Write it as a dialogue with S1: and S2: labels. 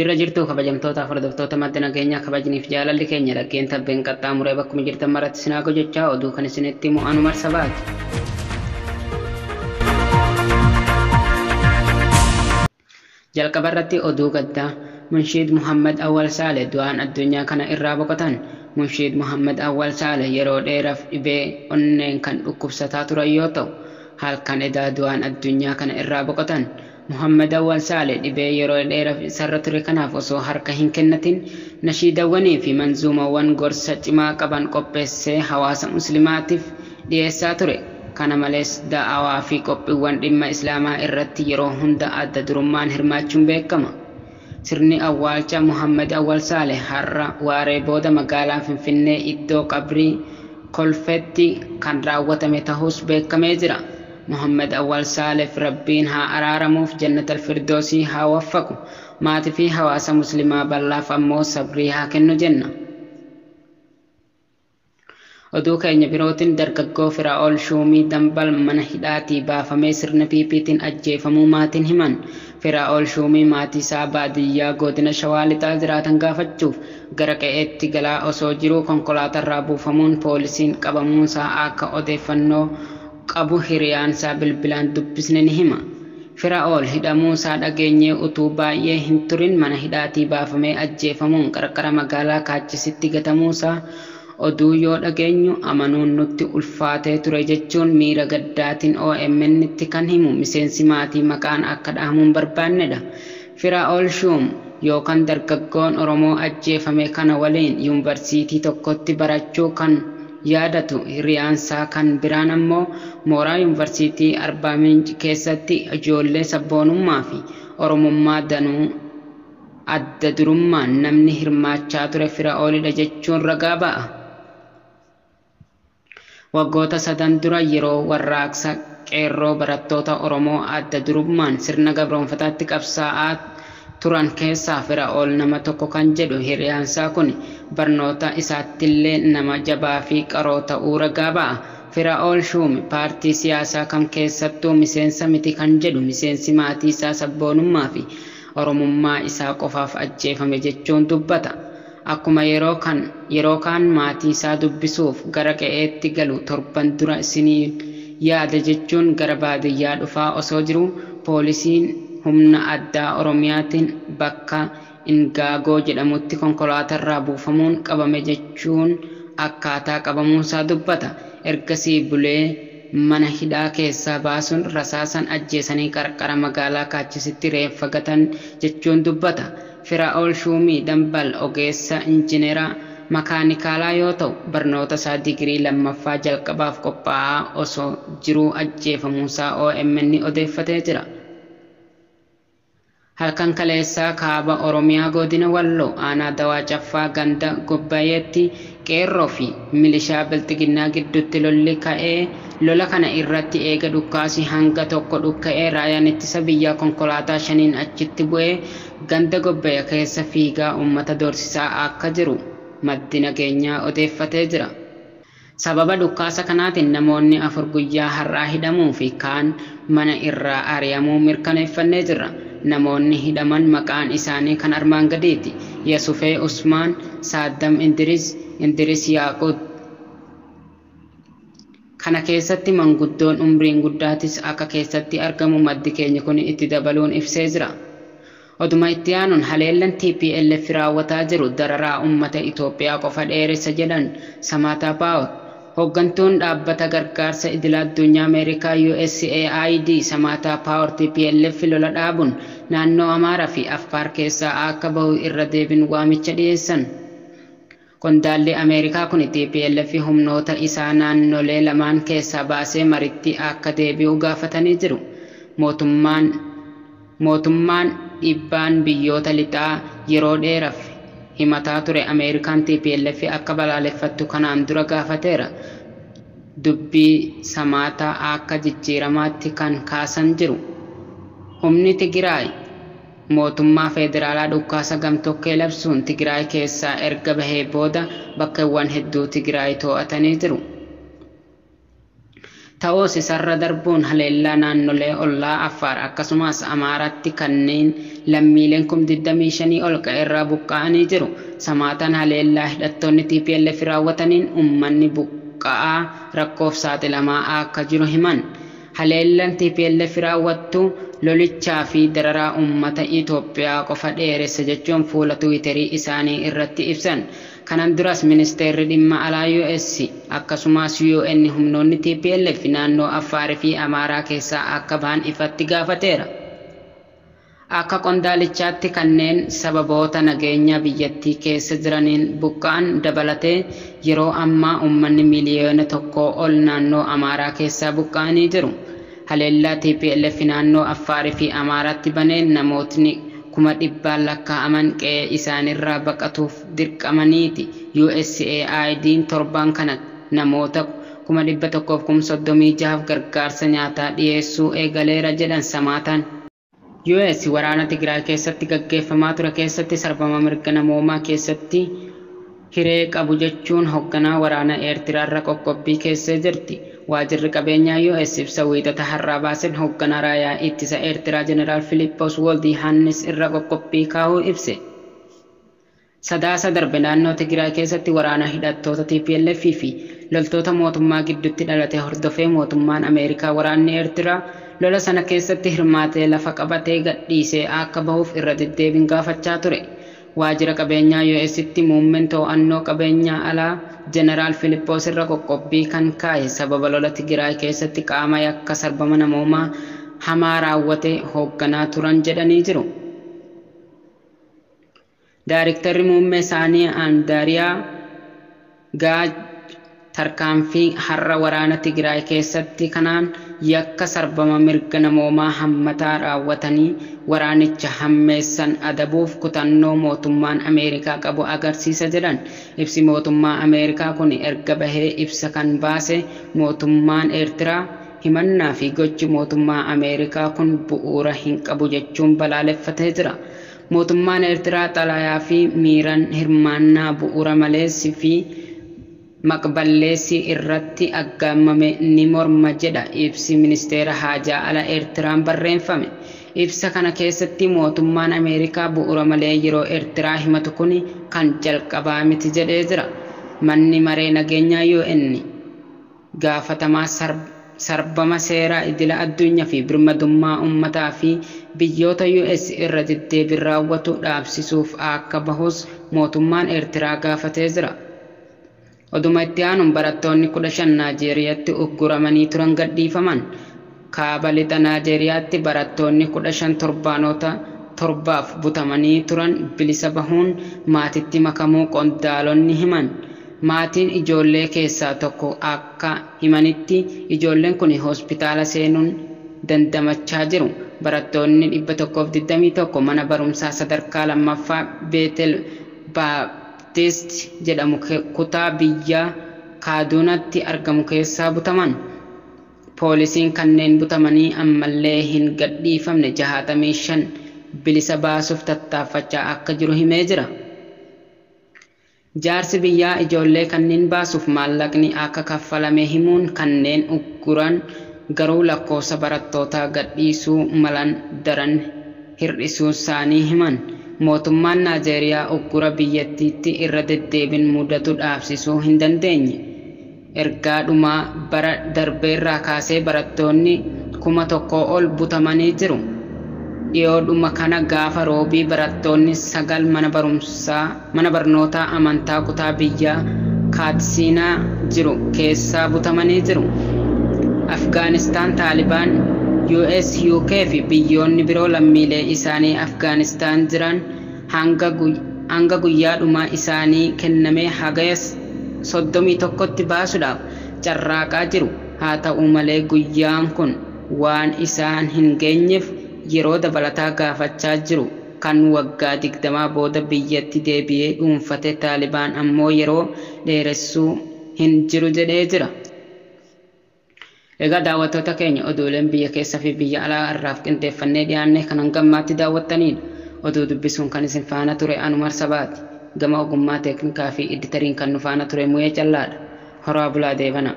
S1: Jirra jirtuu kabajamtootaaf hordoftoota madda nageenyaa kabajniif jaalalli keenya dhaggeen tabbeen qaxxaamuree bakkuma jirtan maratti isin haa gojjechaa oduu kan isinitti himu anu marsabaati. Jalqaba irratti oduu gaddaa Munshiid Muhammad Awwal Saaleh du'aan addunyaa kana irraa boqotan. Munshiid Muhammad Awwal Saaleh yeroo dheeraaf dhibee onneen kan dhukkubsataa turan yoo ta'u, halkan edaa du'aan addunyaa kana irraa boqotan. Muhammad Awwal Saaleh dhibee yeroo dheeraaf isarra ture kanaaf osoo harka hin kennatin nashiidawwanii fi manzuumawwan gorsa cimaa qaban qopheessee hawaasa musliimaatiif dhiyeessaa ture. Kana malees da'awaa fi qophiiwwan dhimma Islaamaa irratti yeroo hunda adda durummaan hirmaachuun beekama. Sirni awwaalcha Muhammad Awwal Saaleh har'a waaree booda magaalaa Finfinnee iddoo qabrii Kolfeetti kan raawwatame ta'us beekamee jira. Muhammad Awwal Saaleh Rabbiin haa araaramuuf Jannatal Firdoosii haa waffaqu. Maatii fi hawaasa Musliimaa bal'aaf ammoo sabrii haa kennu jenna. Oduu keenya birootiin dargaggoo Firaa'ol Shuumii Dambal mana hidhaatii baafamee sirna PPtiin ajjeefamuu maatiin himan. Firaa'ol Shuumii maatii isaa baadiyyaa godina Shawaa Lixaa jiraatan gaafachuuf gara qe'eetti galaa osoo jiruu konkolaatarraa buufamuun poolisiin qabamuunsaa akka odeeffannoo qabu hiriyaansaa bilbilaan dubbisne ni hima. Firaa'ol hidhamuusaa dhageenyee utuu baay'ee hin turin mana hidhaatii baafamee ajjeefamuun qarqara magaalaa Kaachisitti gatamuusaa oduu yoo dhageenyu amanuun nutti ulfaatee ture jechuun miira gaddaatiin OMN'tti kan himu miseensi maatii maqaan akka dhahamuun barbaannedha. Firaa'ol Shuum yookaan dargaggoon Oromoo ajjeefame kana waliin yuunivarsiitii tokkotti barachuu kan yaadatu hiriyaansaa kan biraan ammoo mooraa yuunivarsiitii Arbaa Minch keessatti ijoollee sabboonummaa fi Oromummaa danuu adda durummaan namni hirmaachaa ture Firaa'olidha jechuun ragaa ba'a. Waggoota sadan dura yeroo warraaqsa qeerroo barattoota Oromoo adda durummaan sirna gabroonfataatti qabsaa'aa turan keessaa Firaa'ol nama tokko kan jedhu hiriyaansaa kun barnoota isaattillee nama jabaa fi qaroo ta'uu ragaa ba'a. Firaa'ol Shuumi paartii siyaasaa kam keessattuu miseensa miti kan jedhu miseensi maatii isaa sabboonummaa fi Oromummaa isaa qofaaf ajjeefame jechuun dubbata. Akkuma yeroo kaan maatii isaa dubbisuuf gara qe'eetti galu torban dura isinii yaada jechuun gara baadiyyaa dhufaa osoo jiruu poolisiin humna addaa Oromiyaatiin bakka Ingaagoo jedhamutti konkolaatarraa buufamuun qabame jechuun akkaataa qabamuusaa dubbata. Ergasii bulee mana hidhaa keessaa baasuun rasaasan ajjeesanii qarqara magaalaa Kaachisitti reeffa gatan jechuun dubbata. Firaa'ol Shuumii Dambal ogeessa injineera makaanikaalaa yoo ta'u barnoota isaa digirii lammaffaa jalqabaaf qophaa'aa osoo jiruu ajjeefamuusaa OMN odeeffatee jira. Halkan kaleessaa kaaba Oromiyaa godina Walloo aanaa Dawaa Caffaa ganda Gobbayeetti qeerroo fi milishaa Bilxiginnaa gidduutti lolli ka'ee lola kana irratti eega dhukkaasii hanga tokko dhukka'ee raayyaan ittisa biyyaa konkolaataa shaniin achitti bu'ee ganda Gobbayya keessa fiigaa uummata doorsisaa akka jiru maddi nageenyaa odeeffatee jira. Sababa dhukkaasa kanaatiin namoonni afur guyyaa har'aa hidhamuu fi kaan mana irraa ari'amuu mirkaneeffannee jirra. Namoonni hidhaman maqaan isaanii kan armaan gadiiti. Yasufee Usmaan, Saaddam Indiris, Indiris Yaaqut. Kana keessatti manguddoon umriin guddaatis akka keessatti argamu maddi keenya kun itti dabaluun ibsee jira. Oduma itti aanuun haleellan TPLF raawwataa jiru dararaa uummata Itoophiyaa qofa dheeressa jedhan Samaataa Paawol. Hooggantuun dhaabbata gargaarsa idila addunyaa Ameerikaa USAID Samaataa Paawol TPLF lola dhaabuun naannoo Amaaraa fi Affaar keessaa akka bahu irra deebiin waamicha dhiyeessan. Qondaalli Ameerikaa kun TPLF humnoota isaa naannolee lamaan keessaa baasee maritti akka deebi'u gaafatanii jiru. Mootummaan dhiibbaan biyyoota lixaa yeroo dheeraaf himataa ture Ameerikaan TPLF akka balaaleffattu kanaan dura gaafateera. Dubbii Samaataa akka jijjiiramaatti kan kaasan jiru. Humni Tigraay mootummaa federaalaa dhukkaasa gamtokkee labsuun Tigraay keessaa erga bahee booda bakkeewwan hedduu Tigraay to'atanii jiru. Ta'us isarra darbuun haleellaa naannolee ollaa Affaar akkasumas Amaaraatti kanneen lammiileen 25,000 ol qe'eerraa buqqa'anii jiru. Samaataan haleellaa hidhattoonni TPLF raawwataniin uummanni buqqa'aa rakkoof saaxilamaa akka jiru himan. Haleellaan TPLF raawwattu lolichaa fi dararaa uummata Itoophiyaa qofa dheeressa jechuun fuula Tiwiiterii isaanii irratti ibsan. Kanan duras ministeerri dhimma alaa US akkasumas UN humnoonni TPLF naannoo Affaarii fi Amaaraa keessaa akka bahan ifatti gaafateera. Akka qondaalichaatti kanneen sababoota nageenya biyyattii keessa jiraniin buqqa'an dabalatee yeroo ammaa uummanni 1 miiliyoona ol naannoo Amaaraa keessaa buqqa'anii jiru. Haleellaa TPLF naannoo Affaarii fi Amaaraatti baneen namootni 100,000 lakkaa'aman qe'ee isaaniirraa baqatuuf dirqamaniiti. USAID'n torban kana namoota 136,000 gargaarsa nyaataa dhiyeessuu eegaleera jedhan Samaataan. US waraana Tigraay keessatti gaggeeffamaa ture keessatti sarbama mirga namoomaa keessatti hiree qabu jechuun hoogganaa waraana Eertiraarra qoqqobbii keessee jirti. Waajjirri qabeenyaa US ibsa wiixata har'aa baaseen hoogganaa raayyaa ittisa Eertiraa Jeneraal Filiippoos Wolde-Yohaannis irra qoqqobbii kaahuu ibse. Sadaasa darbe naannoo Tigraay keessatti waraana hidhattoota TPLF fi loltoota mootummaa gidduutti dhalate hordofee mootummaan Ameerikaa waraanni Eertiraa lola sana keessatti hirmaatee lafa qabatee gadhiisee akka bahuuf irra deddeebiin gaafachaa ture. Waajjira qabeenyaa US'tti muummeen to'annoo qabeenyaa alaa Jeneraal Filiippoos irra qoqqobbii kan kaa'e sababa lola Tigraay keessatti qaama yakka sarbama namoomaa hamaa raawwate hoogganaa turan jedhanii jiru. Daariktarri muummee isaanii Andaariyaa Gaaj tarkaanfii har'a waraana Tigraay keessatti kanaan yakka sarbama mirga namoomaa hammataa raawwatanii waraanicha hammeessan adabuuf kutannoo mootummaan Ameerikaa qabu agarsiisa jedhan. Ibsi mootummaa Ameerikaa kun erga bahee ibsa kan baase mootummaan Eertiraa himannaa fi gochi mootummaa Ameerikaa kun bu'uura hin qabu jechuun balaaleffatee jira. Mootummaan Eertiraa xalayaa fi miiraan hirmaannaa bu'uura maleessi fi maqballeessi irratti aggaamame ni morma jedha ibsi ministeera haajaa ala Eertiraan barreeffame. Ibsa kana keessatti mootummaan Ameerikaa bu'uura malee yeroo Eertiraa himatu kun kan jalqabaa miti jedhee jira. Manni maree nageenyaa UN gaafatamaa sarbama seeraa idila addunyaa fi birmadummaa uummataa fi biyyoota US irra deddeebiin raawwatu dhaabsisuuf akka bahus mootummaan Eertiraa gaafatee jira. Oduma itti aanuun barattoonni 15 Naajeeriyaatti ugguramanii turan gadhiifaman. Kaaba lixa Naajeeriyaatti barattoonni 15 torbaanota torbaaf butamanii turan bilisa bahuun maatitti makamuu qondaalonni himan. Maatiin ijoollee keessaa tokko akka himanitti ijoolleen kun hospitaala seenuun dandamachaa jiru. Barattoonni 121 mana barumsaa sadarkaa lammaffaa Beetel Baaptist jedhamu kutaa biyya Kaadunaatti argamu keessaa butaman. Poolisiin kanneen butamanii ammallee hin gadhiifamne 65 bilisa baasuuf tattaaffachaa akka jiru himee jira. Jaarsi biyyaa ijoollee kanneen baasuuf maallaqni akka kaffalame himuun kanneen ugguran garuu lakkoofsa barattootaa gadhiisuu malan daran hir'isuu isaanii himan. Mootummaan Naajeeriyaa uggura biyyattiitti irra deddeebiin mudatu dhaabsisuu hin dandeenye. Ergaa dhumaa bara darbeerraa kaasee barattoonni 1,000 ol butamanii jiru. Dhiyoodhuma kana gaafa roobii barattoonni 9 mana barnootaa amantaa kutaa biyyaa Kaatsiinaa jiru keessaa butamanii jiru. Afgaanistaan Taalibaan US, UK fi biyyoonni biroo lammiilee isaanii Afgaanistaan jiran hanga guyyaa dhumaa isaanii kenname hagaya 31tti baasuudhaaf carraaqaa jiru. Haa ta'u malee guyyaan kun waan isaan hin geenyeef yeroo dabalataa gaafachaa jiru. Kan waggaa 20 booda biyyatti deebi'ee dhuunfate Taalibaan ammoo yeroo dheeressuu hin jiru jedhee jira. Egaa daawwattoota keenya oduuleen biyya keessaa fi biyya alaa irraaf qindeeffannee dhiyaanne kan hangammaatti daawwattanidha. Oduu dubbisuun kan isin faana ture Anumar Sabaati. Gama ogummaa teeknikaa fi editariin kan nu faana ture Mu'ee Callaadha. Horaa bulaa deebana.